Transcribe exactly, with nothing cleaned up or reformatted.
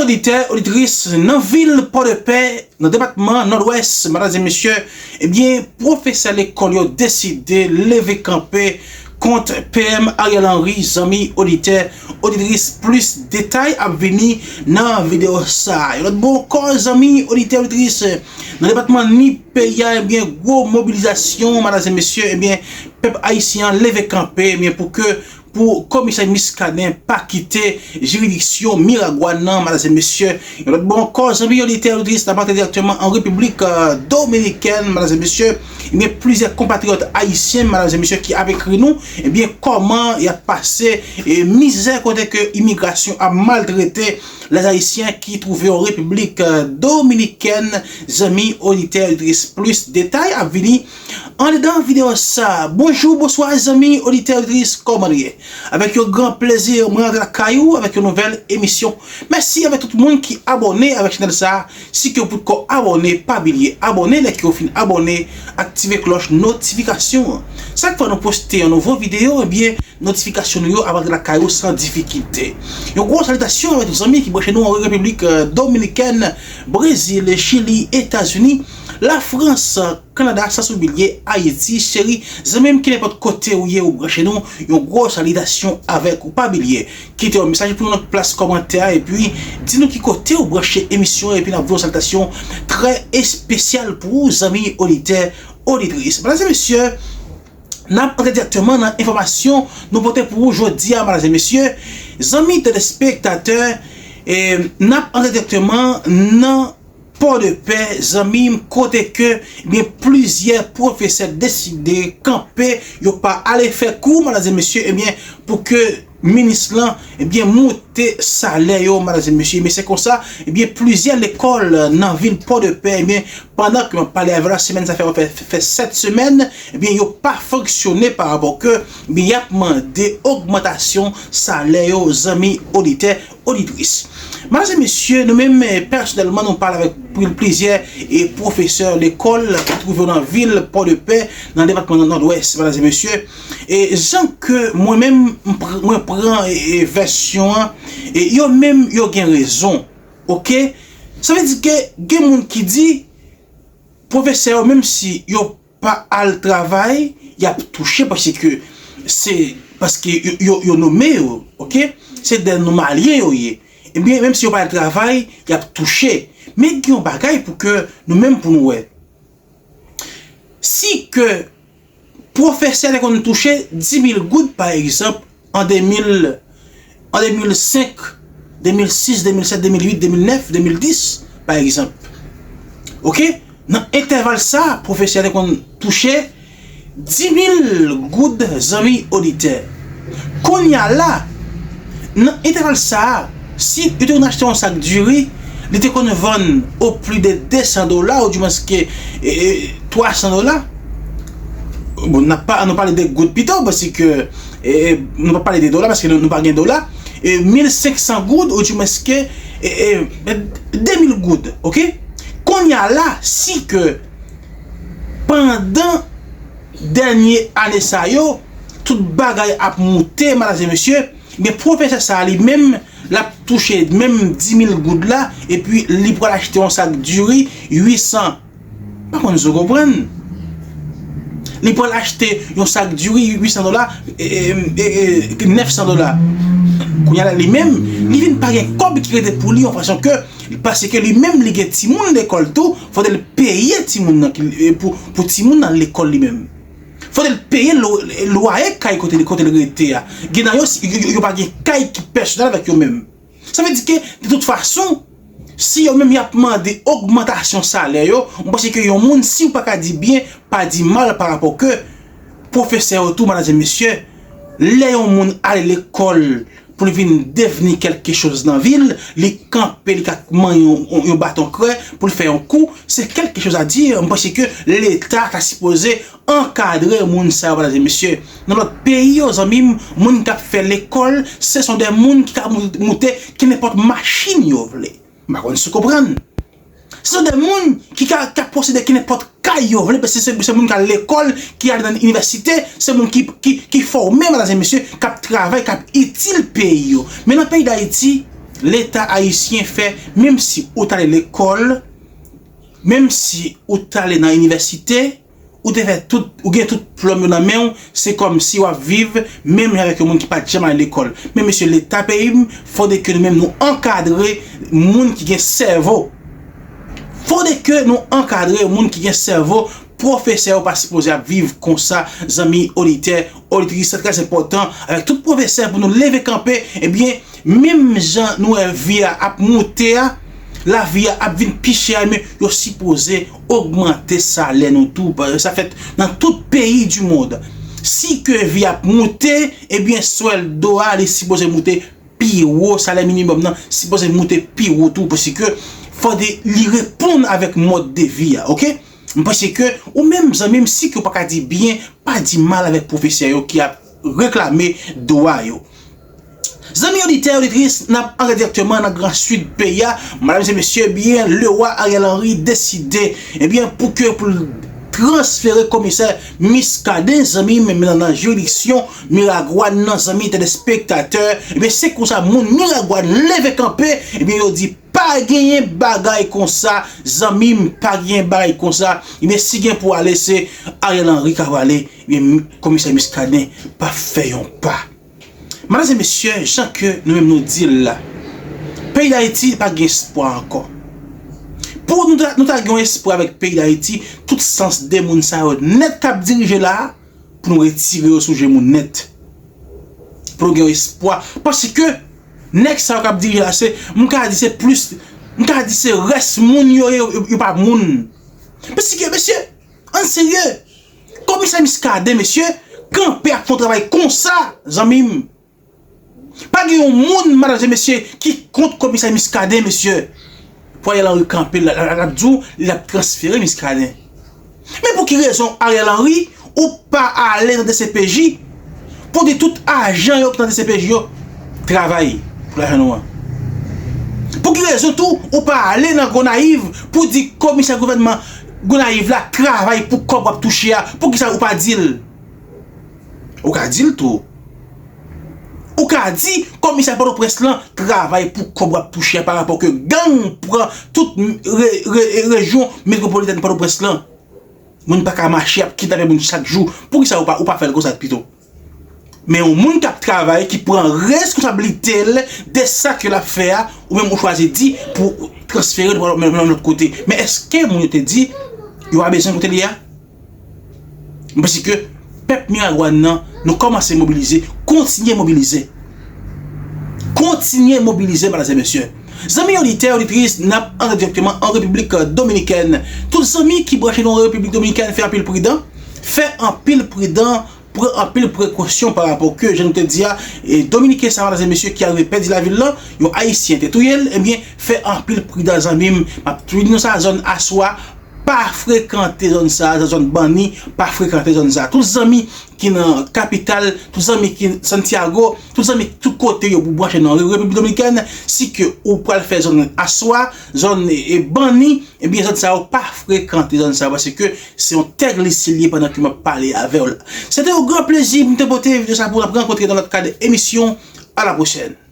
Oditè, oditris, nan vil Pòdepè, nan depatman Nòdwès, madam e mesye, ebyen, pwofesè lekòl yo deside leve kanpe kont P M Ariel Henry, zanmi oditè, oditris, plis detay ap vini nan videyo sa a. Yon lòt bò ankò, zanmi oditè, oditris, nan depatman Nip peyi a, ebyen, gwo mobilizasyon, madam e mesye, ebyen, pèp ayisyen an leve kanpe, ebyen, pou ke pou komisè Muscadin pa kite jiridiksyon Miragwàn nan, madam e mesye. Yon lòt bò ankò, zanmi oditè, oditris, n ap antre dirèkteman an Repiblik, euh, Dominikèn, madam e mesye. Ebyen, plizyè konpatriyòt ayisyen, madam e mesye, ki ap ekri nou, ebyen, kòman y ap pase, e, mizè kote ke imigrasyon ap maltrete lèzayisyen ki twouve yo Repiblik, euh, Dominikèn, zanmi oditè, oditris, plis detay ap vini andedan videyo sa. Bonjou, bonswa, zanmi oditè, oditris, kòman nou ye? Avèk yon gran plezi, mwen rantre lakay ou avèk yon nouvèl emisyon. Mèsi avèk tout moun ki abòne avèk chanèl sa. Si ke w potko abòne, pa bliye abòne. Lè ke w fin abòne, aktive klòch notifikasyon an. Sa k fè nou poste yon nouvo videyo, ebyen, notifikasyon nou yo ap rantre lakay ou san difikilte. Yon gwo salitasyon avèk tout zanmi ki branche nou an Repiblik, euh, Dominikèn, Brezil, Chili, Etazini, Lafrans, Kanada, san bliye Ayiti, cheri, zanmi m ki nenpòt kote ou ye, ou branche nou, yon gwo salitasyon avèk ou. Pa bliye kite yon mesaj pou nou nan plas kòmantè a, epi di nou ki kote ou branche emisyon an, epi n ap voye yon salitasyon trè espesyal pou ou, zanmi oditè, oditris. Madam e mesye, n ap antre dirèkteman nan enfòmasyon nou pote pou ou jodi a, madam e mesye. Zanmi telespektatè, e, n ap antre dirèkteman nan Pòdepè, zanmi m, kote ke, ebyen, plizyè pwofesè deside kanpe, yo pa ale fè kou, madam e mesye, ebyen, pou ke minis lan, ebyen, moute salè yo, madam e mesye. Men se konsa, ebyen, plizyè lekòl nan vil Pòdepè, ebyen, pandan ke m ap pale avè w la, semèn sa fè, fè, fè sèt semèn, ebyen, yo pa fonksyone pa rapò ke, ebyen, y ap mande ogmantasyon salè yo, zanmi oditè, oditris. Madam e mesye, nou menm, eh, pèsonèlman, nou pale avèk pli-, plizyè, eh, pwofesè lekòl ki twouve yo nan vil Pòdepè, nan depatman Nòdwès, madam e mesye. E jan ke mwen menm, m pr-, mwen pran, eh, eh, vèsyon an, e yo menm, yo gen rezon. Oke? Sa vle di ke gen moun ki di, pwofesè yo, menm si yo pa al travay, y ap touche paske se, paske yo, yo, yo nome yo, oke? Se de nòmalyen yo ye. Ebyen, menm si yo pa al travay, y ap touche. Men gen yon bagay pou ke nou menm pou nou wè. Si ke pwofesè te konn touche dis mil goud, pa egzanp, an de mil, an de mil senk, de mil sis, de mil sèt, de mil uit, de mil nèf, de mil dis, pa egzanp. Oke? Nan entèval sa, pwofesè te konn touche dis mil goud, zanmi oditè. Kounye a la, nan entèval sa a, si yo te konn achte yon sak diri, li te konn vann o pri de de san dola, oudimwens ke, e, e, twa san dola. Bon, n ap pa, nou pale de goud pito, paske, e, e, nou pa pale de dola, paske nou, nou pa gen dola. E, mil senk san goud, oudimwens ke, e, e, e, de mil goud, oke? Kounye a la, si ke pandan dènye ane sa yo, tout bagay ap moute, madam e mesye, men pwofesè sa a li menm, l ap touche menm dis mil goud la, epi li pral achte yon sak diri uit san. Pa konn si w konprann. Li pral achte yon sak diri uit san dola, e, e, e, e, nèf san dola. Kounye a la, li menm, li vin pa gen kòb ki rete pou li, yon fason ke, paske li menm, li gen timoun lekòl tou, fòk l peye timoun nan ki, e, pou, pou timoun nan lekòl li menm. Fòk l peye lo-, lwaye kay kote, kote l rete a. Gen nan yo, yo, yo, yo pa gen kay ki pèsonèl avèk yo menm. Sa vle di ke, de tout fason, si yo menm y ap mande ogmantasyon salè yo, m panse ke yon moun, si w pa ka di byen, pa di mal pa rapò ke pwofesè yo tou, madam e mesye, lè yon moun ale lekòl pou l vin devni kèlke choz nan vi l, li kanpe, li ka manyen yon, yon, yon baton krè pou l fè yon kou, se kèlke choz a di, m panse ke Leta ta sipoze ankadre moun sa yo, madam e mesye. Nan lòt peyi yo, zanmi m, moun k ap fè lekòl, se son de moun ki ka mou-, moute kenenpòt machin yo vle. M pa konn si w konprann. Se son de moun ki ka, ka posede kenenpòt kay yo vle, paske se, se moun k al lekòl, ki al nan inivèsite, se moun ki, ki, ki fòme, madam e mesye, k ap travay, k ap itil peyi yo. Men nan peyi Dayiti, Leta ayisyen fè, menm si ou t ale lekòl, menm si ou t ale nan inivèsite, ou te fè tout, ou gen tout diplòm yo nan men w, se kòmsi w ap viv menm jan avèk yon moun ki pa t janm al lekòl. Men mesye, Leta peyi m, fòde ke nou menm nou ankadre moun ki gen sèvo. Fòde ke nou ankadre moun ki gen sèvo. Pwofesè yo pa sipoze ap viv konsa, zanmi oditè, oditris, se trè enpòtan, avèk tout pwofesè pou nou leve kanpe, ebyen, menm jan nou wè vi a ap moute a, lavi a ap vin pi chè, men yo sipoze ogmante salè nou tou. Sa fèt nan tout peyi di mond. Si ke vi ap moute, ebyen, swèldo a, li sipoze moute pi wo, salè minimòm nan sipoze moute pi wo tou, paske fòde li reponn avèk mòd de vi a, oke? M panse ke ou menm, zanmi m, si ke w pa ka di byen, pa di mal avèk pwofesè yo ki ap reklame dwa yo. Zanmi oditè, oditris, n ap antre dirèkteman nan Gran Sid peyi a. Madam e mesye, ebyen, lewa Ariel Henry deside, ebyen, pou ke pou l transfere komisè Muscadin, zanmi m, nan, nan jiridiksyon Miragwàn nan, zanmi telespektatè. Ebyen, se konsa moun Miragwàn leve kanpe, ebyen, yo di, pa genyen bagay konsa, zanmi m, pa genyen bagay konsa. Ebyen, si gen pou ale, se Ariel Henry k ap ale. Ebyen, komisè Muscadin p ap fè yon pa. Madam e mesye, jan ke nou menm nou di l la, peyi Dayiti pa gen espwa ankò. Pou nou ta, nou ta gen yon espwa avèk peyi Dayiti, tout sans de moun sa yo nèt k ap dirije la a, pou nou retire yo sou je moun nèt. Pou nou gen yon espwa. Paske nèg sa yo k ap dirije la, se, m ka di se plis, m ka di se rès moun yo ye, yo, yo pa moun. Paske, mesye, ann serye. Komisè Muscadin, mesye, kanpe ap fè yon travay konsa, zanmi m. Pa gen yon moun, madam e mesye, ki kont komisè Muscadin, mesye. Pou Ariel Henry kanpe, l, l, l ap di w, l ap transfere Muscadin. Men pou ki rezon, Ariel Henry, ou pa ale nan D C P J pou di tout ajan yo ki nan D C P J yo travay pou lajan nou an? Pou ki rezon tou, ou pa ale nan Gonayiv pou di komisè gouvènman Gonayiv la travay pou kòb w ap touche a? Poukisa ou pa di l? Ou ka di l tou. Ou ka di komisè Pòtoprens lan travay pou kòb w ap touche a, pa rapò ke gang pran tout re, re, rejyon metwopolitèn Pòtoprens lan. Moun pa ka mache, ap kidnape moun chak jou. Poukisa ou pa, ou pa fè l konsa pito? Men yon moun k ap travay, ki pran reskonsablite l de sa ke l ap fè a, ou menm ou chwazi di pou transfere l nan lòt kote. Men èske moun yo te di yo pa bezwen kote l ye a? M panse ke pèp Miragwàn nan, nou kòmanse mobilize, kontinye mobilize. Kontinye mobilize, madam e mesye. Zanmi oditè, oditris, n ap antre dirèkteman an Repiblik Dominikèn. Tout zanmi ki branche nou an Repiblik Dominikèn, fè anpil pridan. Fè anpil pridan, pran anpil prekosyon pa rapò ke, jan nou te di a, e Dominiken sa, madam e mesye, ki arive pèdi lavi l lan, yon Ayisyen te touye l, ebyen, fè anpil pridan, zanmi m. M ap tou di nou sa, zòn Aswa, pa frekante zòn sa, zòn Banni, pa frekante zòn sa. Tout zanmi ki nan kapital, tout zanmi ki Santiago, tout zanmi tout kote yo pou branche nan Repiblik Dominikèn, si ke ou pral fè zòn Aswa, zòn, e, Banni, ebyen, zòn sa yo pa frekante zòn sa yo, paske se yon tè glise li ye pandan ke m ap pale avè w la. Se te yon gran plezi pou m te pote videyo sa pou w, n ap rankontre nan lòt kad emisyon. A la pwochèn.